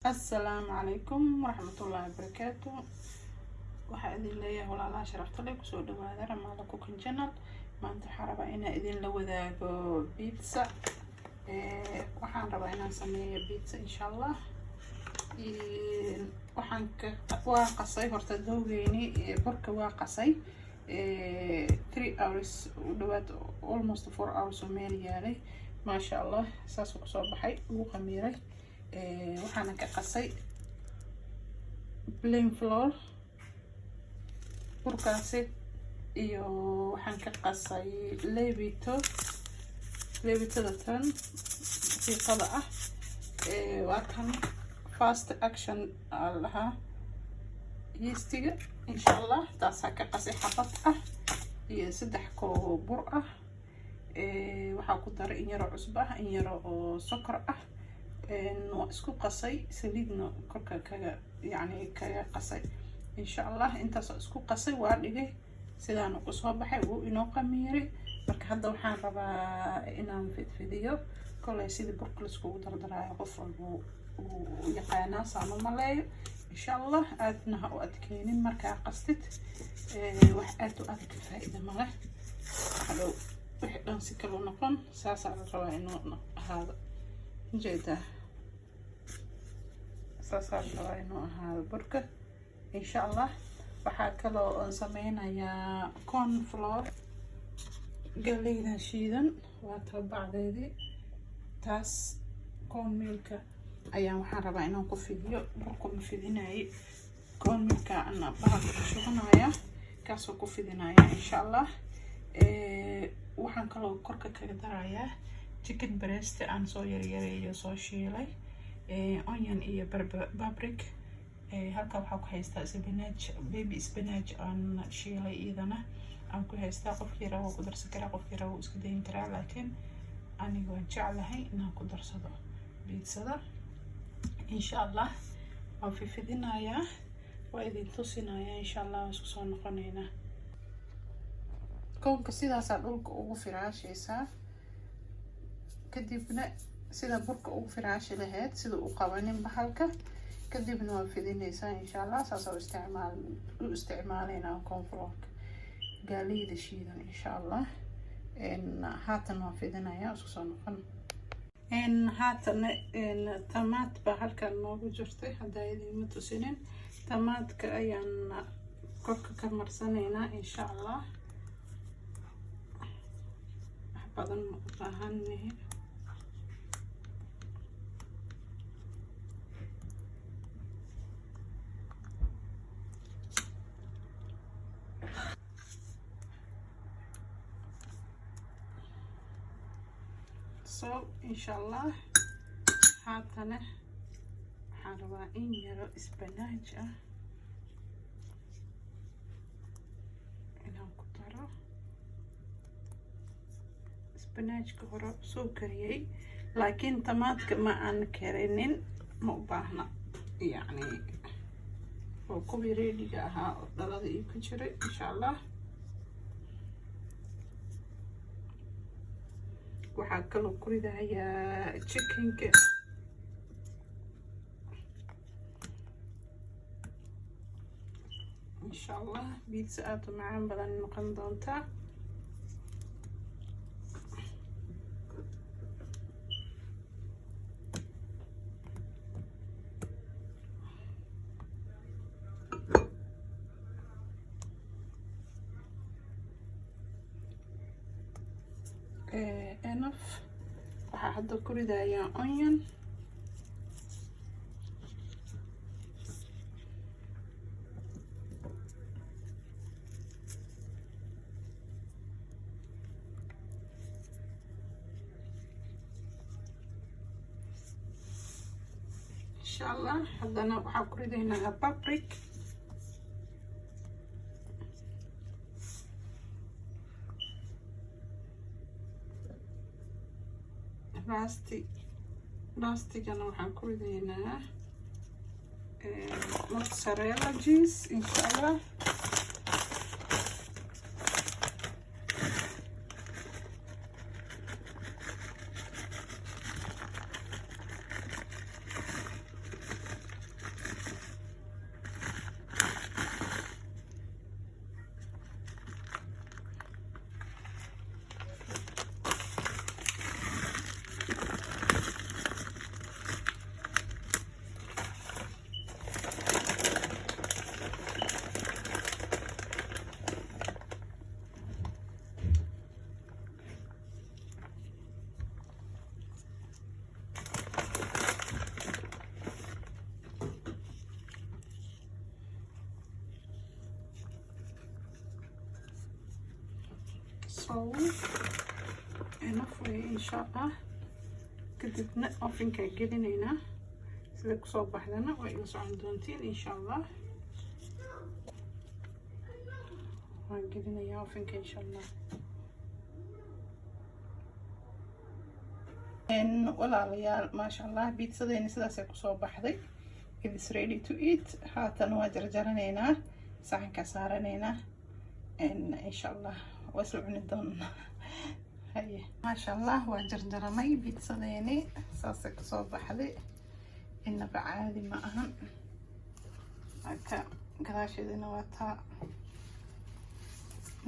Asalaamu calaykum waraxmatullaahi wabarakaatu. Waxaa idin leeyahay, walaalaha sharafta leh, kusoo dhawaada Ramaada Cooking Channel. Maanta waxaan rabaa inaan idin la wadaago pizza. Waxaan rabaa inaan sameeyo pizza, insha Allah. Waxaan ka waa qasay horta dough-geyni, burka waa qasay 3 hours u dhawaad, almost 4 hours oo meel yaalay. Maasha Allah, saasuu kusoo baxay, ugu qamiiray. Waxaana ka qasay plain flour burkaasi, iyo waxaan ka qasay lievito, lievitada tan daqiiqada ah. Waa tan fast action aa la dhahaa yeastiga, insha Allah. Taasaa ka qasay xabad ah iyo 3 koob bur ah. Waxaa ku daray in yaroo cusbo ah, in yaro oo sokor ah. Waa isku qasay, saliidna korka kaga, yacni kaga qasay, insha Allah. Intaasoo isku qasay waa dhigay, sidaana kusoo baxay, wuu inoo qamiiray. Marka hadda waxaan rabaa inaan fidfidiyo. Kolay sidii burka laiskugu dardaraayo qof walba uu yaqaanaa, saama maleeyo, insha Allah. Aadna ha u adkeynin markaa qastid, wax aad u adag faa-ida male, hadhow wixii dhan si kalu noqon. Saasaa la rabaa inuu ahaado, ujeedaa? Saasaa la rabaa inuu ahaado burka, insha Allah. Waxaa kaloo aan sameynayaa corn flour, galeydan shiidan, waa tabacdeedii taas. Corn mealka ayaan waxaan rabaa inaan ku fidiyo. Burka ma fidinaye, corn mealka ana bahalka ku shubanaya, kaasoo ku fidinaya, insha Allah. Waxaan kaloo korka kaga darayaa chicken breast aan soo yaryareeyo, soo shiilay, onion iyo paprika. Halka waxaa ku haystaa spinach, baby spinach aan shiilay, iyadana aan ku haystaa. Qofkii rabo ku darsan karaa, qofkii rabo iska dayin karaa, laakiin aniga waan jeclahay inaan ku darsado pizzada, insha Allah. Waan fifidinayaa, waa idin tusinayaa, insha Allah. Waan isku soo noqonaynaa. Koonka sidaasaa dhulka ugu firaashaysaa, kadibna sida burka ugu firaashi lahayd, sida u qabanin bahalka, kadibna waa fidinaysaa, insha Allah. Saasa u isticmaal u isticmaalaynaa cornflourka, gaaleyda shiidan, insha Allah. Haatan waan fidinayaa, isku soo noqon. Haatana tamaat baa halkan noogu jirtay, haddaa idiinma tusinin. Tamaadka ayaan korka ka marsanaynaa, insha Allah. Wax badan ma u baahannihi. So insha Allah, haatana waxaan rabaa in yaro spinach ah inaan ku daro. Spinachka hore soo kariyey, laakiin tamaadka ma aan karinin, ma u baahna, yacni oo kuwii readyga ahaa oo dhalada ii ku jiray, insha Allah. Waxaa kaloo ku ridayaa chickenka. Insha Allah, pizza aada u macaan badan noqon doontaa. Enough. Waxaa hadda ku ridayaa onion. Insha Allah, haddana waxaa ku ridaynaa paprika. Lasti lastigana waxaan ku ridaynaa mozzarella cheese, insha Allah. All enough way, insha Allah. Kadibna ovenkaa gelinaynaa. Sida kusoo baxdana waa ila socon doontiin, insha Allah. Waan gelinayaa ovenka, insha Allah. Walaalayaal, maasha Allah, pizzadeenii sidaasay kusoo baxday. It is ready to eat. Haatan waa jarjaranaynaa, saxankaa saaranaynaa, insha Allah waa isla cuni doonaa. Haye, maasha Allah, waa jarjaranay pizzadeeni, saasay kusoo baxday. Inaba caadi ma ahan. Marka gadaasheedina waa taa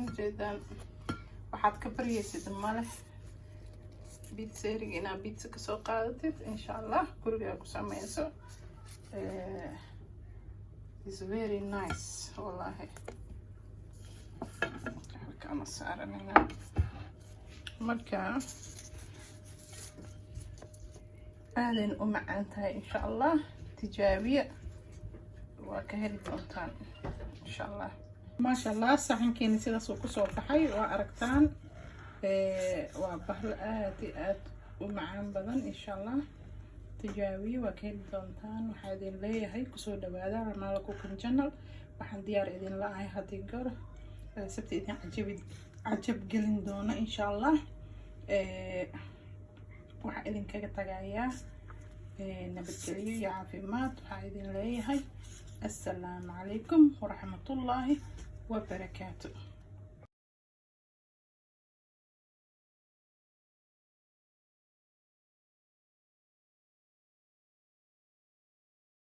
ujeedaan. Waxaad ka baryaysid male pizzeriga inaad pizza kasoo qaadatid. Insha Allah gurigaa ku sameyso. Is very nice, wallahi. Halkaana saaranayna. Marka aadayna u macaan tahay. Insha Allah tijaabiya, waa ka heli doontaan, insha Allah. Maasha Allah, saxankeeni sidaas uu kusoo baxay, waa aragtaan. Waa bahlo aada iyo aada u macaan badan. Insha Allah tijaabiye, waa ka heli doontaan. Waxaa idin leeyahay, kusoo dhawaada Ramaala Cooking Channel. Waxaan diyaar idin la-ahay haddii goor sabti idin cajabi cajab gelin doono, insha Allah. Waxaa idinkaga tagayaa nabadgelyo iyo caafimaad. Waxaa idin leeyahay, assalaamu calaykum waraxmatullaahi wabarakaatu.